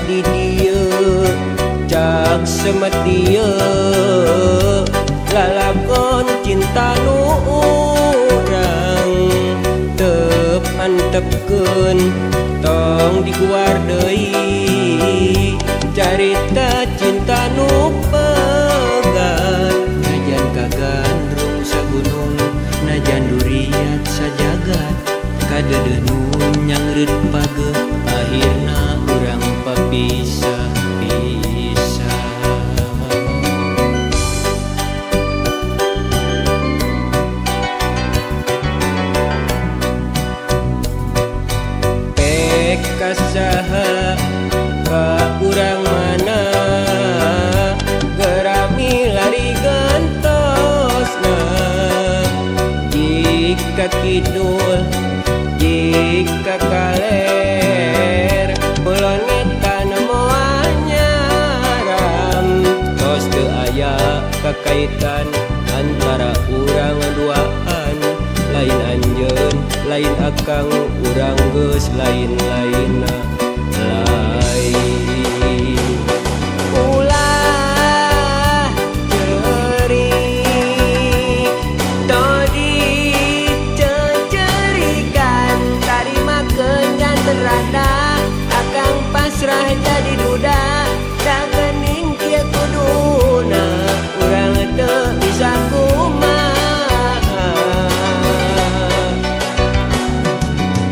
di dieu cak semet dieu lalakon cinta nu urang teu antepkeun tong diguar deui carita cinta nu pegat najan kagandrung sagunung najan duriat sajagat kadeudeuh nu nyangreut pageuh akhirna urang papisah-pisah. Pek kasaha ka urang mana gerami lari gantosna jika kidul jika kaler kulon ngetan moal nyaram tos teu aya kakaitan antara urang duaan lain anjeun lain akang urang geus lain-lainna lain. Ulah ceurik todi cecerikan tarima kenyan terada akang pasrah jadi duda da geuning kieu kuduna urang teu bisa kumaha.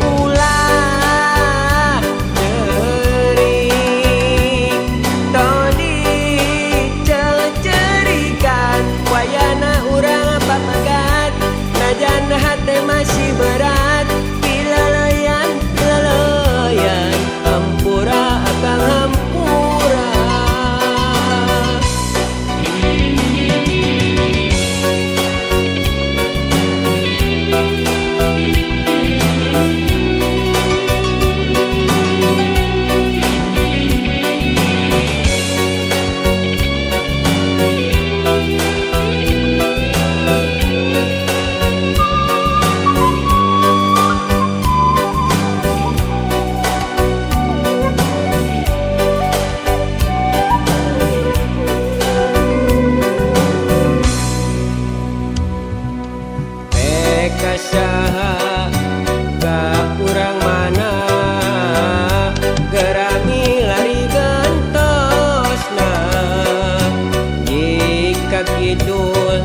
Ulah ceurik todi cecerikan wayana urang papegat najan hate masih berat pilaleyan pilaleyan hampura akang hampura. Pek kasaha ka urang mana gerami lari gantosna jika kidul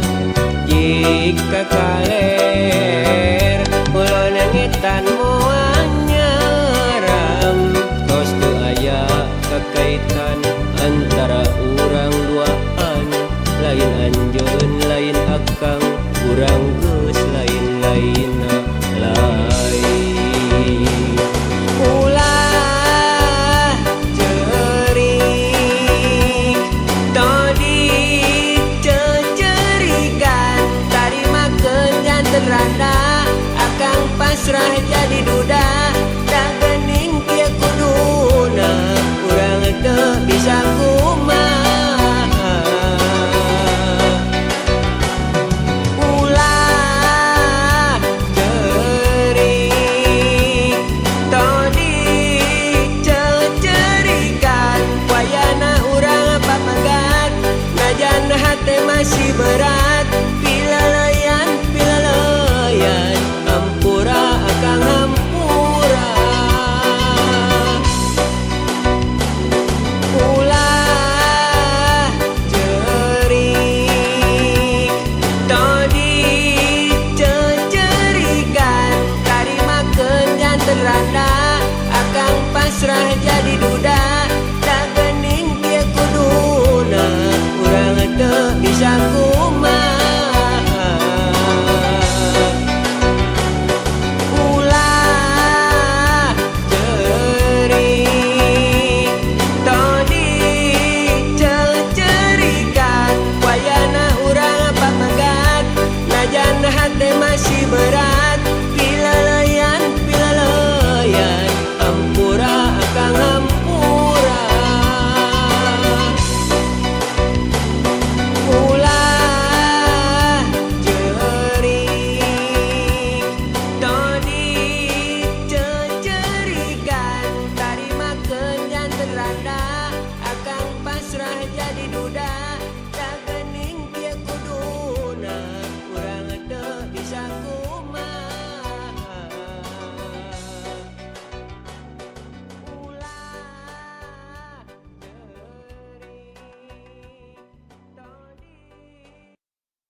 jika kaler kulon ngetan moal nyaram tos teu aya kakaitan antara urang duaan lain anjeun lain akang urang geus lain-lainna lain. Ulah ceurik todi cecerikan tarima kenyan terada akang pasrah jadi duda da geuning kieu kuduna urang teu bisa kumaha. Ulah ceurik todi cecerikan wayana urang papegat najan hate masih berat pilaleyan pilaleyan hampura akang hampura. Ulah ceurik todi cecerikan tarima kenyan terada akang pasrah jadi duda.